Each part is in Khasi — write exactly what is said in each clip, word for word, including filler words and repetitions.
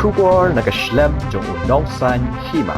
Khubor na ka shlem jong u Nongsaiñ Hima.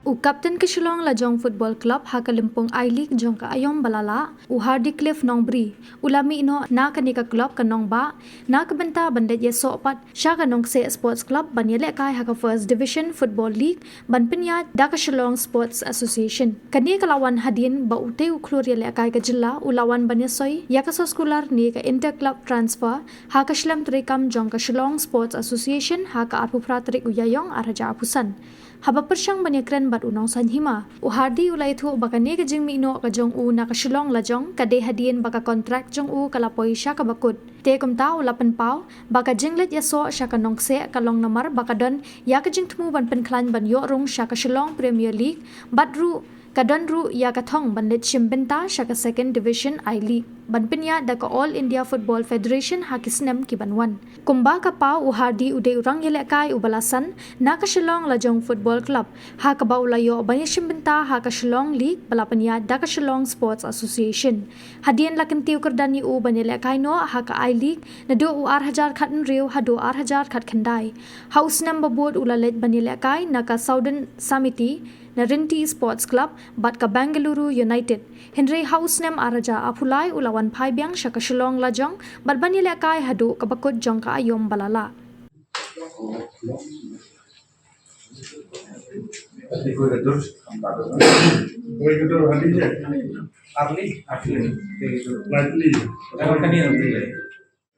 U kapten ka Shillong Lajong Football Club ha ka lympung I-League jong ka Aïom Bylalah, u Hardy Cliff Nongbri, u la mih noh na kane ka club ka Nongbah na ka bynta ban leit ïasoh pat sha ka Nongkseh Sports Club ban ïalehkai ha ka First Division Football League ban pynïaid da ka Shillong Sports Association. Kane ka la wan hadien ba utei u khlur ïalehkai ka jylla u la wan ban ïasoi ïa ka soskular ne ka inter-club transfer ha ka shlem treikam jong ka Shillong Sports Association ha ka arphew phra tarik u Ïaïong arhajar arphew san. Haba pyrshang ban ïakren bad u Nongsaiñ Hima, u Hardy u la ïathuh ba kane ka jingmih noh ka jong u na ka Shillong Lajong ka dei hadien ba ka kontrak jong u ka la poi sha kaba kut. Te kumta u la pynpaw ba ka jingleit ïasoh sha ka Nongkseh ka long namar ba ka don ïa ka jingthmu ban pynkhlaiñ ban ïoh rung sha ka Shillong Premier League, bad ruh ka don ruh ïa ka thong ban leit shim bynta sha ka Second Division I-League ban pynïaid da ka All India Football Federation ha ki snem ki ban wan. Kumba ka paw, u Hardy u dei u rangïalehkai uba la san na ka Shillong Lajong Football Club, ha kaba u la ïoh ban ïashim bynta ha ka Shillong League ba la pynïaid da ka Shillong Sports Association. Hadien la kyntiew kyrdan ïa u ban ïalehkai noh ha ka I-League naduh u arhajar khathynriew haduh arhajar khatkhyndai. Ha u snem ba bud u la leit ban ïalehkai na ka Southern Samiti na Rinti Sports Club bad ka Bengaluru United. Hynrei ha u snem arhajar arphew lai u la wan phai biang sha ka Shillong Lajong bad ban ïalehkai haduh kaba kut jong ka Aïom Bylalah.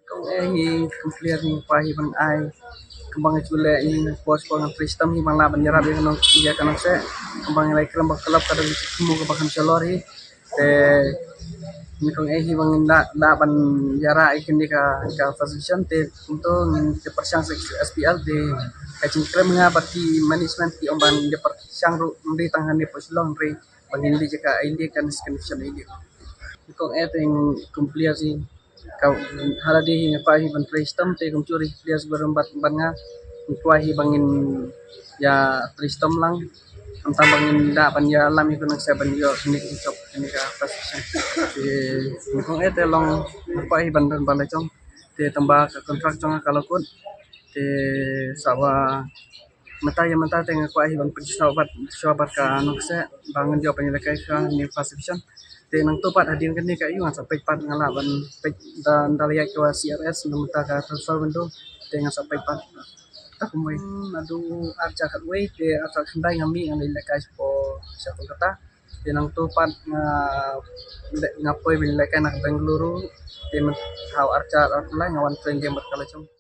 Kong eh hi kum player hi kwah hi ban ai, kumba nga ju leh hi, nga post, kwah ngan trei shitom hi ban lah ban ïarap ïa ka Nong, ïa ka Nongkseh. Kumba nga la ïakren bad ka club, ka don ka thmu kaba kham shalor hi. Te nyngkong eh hi ba ngin lah, lah ban ïarap ïa kane ka, ka First Division, te kumto ngin ïa pyrshang sha S P L. Te ka jingkren nga bad ki management ki ong ban ïa pyrshang ruh, ym dei tang hangne hapoh Shillong, hynrei ba ngin leit ïa ka I-League, ka Second Division I-League. Nyngkong eh te kum player hi, ka, ha lade hi nga kwah hi ban trei shitom, te kumjuh ruh ki players barim bad, bad nga, nga kwah hi ba ngin ïa trei shitom lang. Khamtam ba ngin lah ban ïalam ïa ka Nongkseh ban ïoh kane ka jop, kane ka position. Te nyngkong eh te long nga kwah hi ban don ba la jong. Te tang ba ka kontrak jong nga ka la kut. Te sa ba mynta ïa mynta te nga kwah hi ban pynshisha bad, shisha bad ka Nongkseh ba ngan ïoh ban ïalehkai ha kane ka First Division. Te nangta pat hadien kane ka ïoh ngan sa peit pat, nga lah ban peit da, da la ïaid ka C R S, na mynta ka transfer window, te ngan sa peit pat. Ta kumwei, naduh arhajar khatwei te arhajar khatkhyndai nga mih, nga leit lehkai shapoh, sha Kolkata. Te nangta pat nga, nga poi ban lehkai na ka Bengaluru. Te mynta ha u arhajar arphew lai nga wan training bad ka la jong.